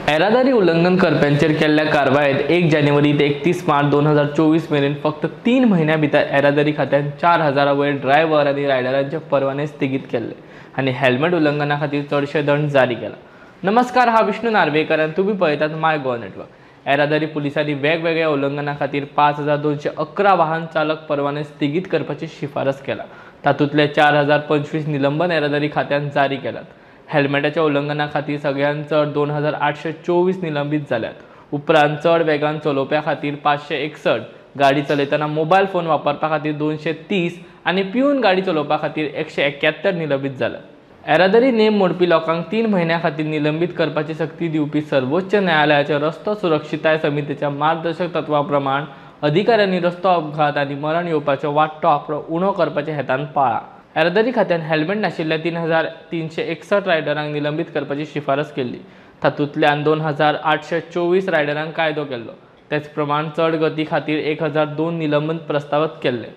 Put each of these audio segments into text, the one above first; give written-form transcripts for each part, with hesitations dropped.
येरादारी उल्लंघन करप्यांचेर केल्ल्या कारवायेत 1 जानेवारी ते 31 मार्च 2024 मेरेन फक्त 3 म्हयन्या भितर येरादारी खात्यान 4000 वयर ड्रायव्हर आनी रायडरांचे परवाने स्थगीत केल्ले आनी हेल्मेट उल्लंघना खातीर चडशे दंड जारी केला. नमस्कार, हा विष्णू नार्वेकर आनी तुमी पळयतात माय गोवा नेटवर्क. येरादारी पुलिसांनी वेगवेगळ्या उल्लंघना खातीर 5211 वाहन चालक परवाने स्थगीत करपाची शिफारस केला. तातूंतले 4025 निलंबन येरादारी खात्यान जारी केलात. हेल्मेटाच्या उल्लंघना खातीर सगळ्यांत चड 2824 निलंबीत जाल्यात. उपरांत चड वेगान चलोवप्या खातीर 561, गाडी चलयतना मोबायल फोन वापरपा खातीर 230 आनी पिवन गाडी चलोवपा खातीर 171 निलंबीत जाल्यात. येरादारी नेम मोडपी लोकांक 3 म्हयन्यां खातीर निलंबीत करपाची सक्ती दिवपी सर्वोच्च न्यायालयाच्या रस्तो सुरक्षितताय समितीच्या मार्गदर्शक तत्वा प्रमाण अधिकाऱ्यांनी रस्तो अपघात आनी मरण येवपाचो वाडटो आंकडो उणो करपाच्या हेतान पाळा. येरादारी खात्यान हेल्मेट नाशिल्ल्या 3361 रायडरांक निलंबीत करपाची शिफारस केल्ली. तातूंतल्यान 2824 रायडरांक कायदो केल्लो. तेच प्रमाण चड गती खातीर 1002 निलंबन प्रस्तावीत केल्ले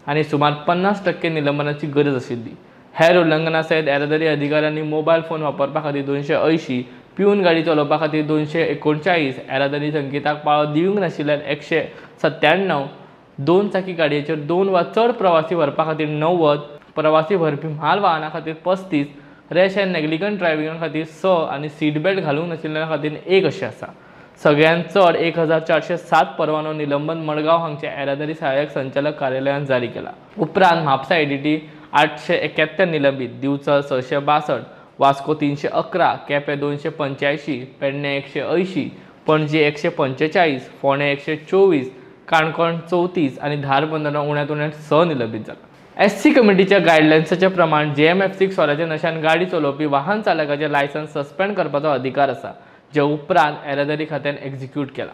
आनी सुमार 50% निलंबनाची गरज आशिल्ली. हेर उल्लंघना सयत येरादारी अधिकाऱ्यांनी मोबायल फोन वापरपा खातीर 280, पिवन गाडी चलोवपा खातीर 239, येरादारी संकेताक पाळो दिवंक नाशिल्ल्यान 197, 2 चाकी गाडयेचेर 2 वा चड प्रवासी व्हरपा खातीर 90, प्रवासी व्हरपी म्हाल वाहना खातीर 35, रॅश अँड नेग्लिगंट ड्रायव्हिंगा खातीर 6 आनी सीट बेल्ट घालूंक नाशिल्ल्या खातीर 1 अशें आसा. सगळ्यांत चड 1407 परवानो निलंबन मडगांव हांगच्या येरादारी सहाय्यक संचालक कार्यालयान जारी केला. उपरांत म्हापसा एडीटी 871 निलंबीत, दिवचल 662, वास्को 311, केपें 285, पेडणें 180, पणजी 145, फोंडें 124, काणकोण 34 आनी धारबंदरा उण्यांत उणें 6 निलंबीत जाला. एससी कमिटीच्या गायडलायन्साच्या प्रमाण JMFC सोऱ्याच्या नशान गाडी चलोवपी वाहन चालकाचे लायसन्स सस्पेंड करपाचो अधिकार आसा, जे उपरांत येरादारी खात्यान एक्झिक्यूट केला.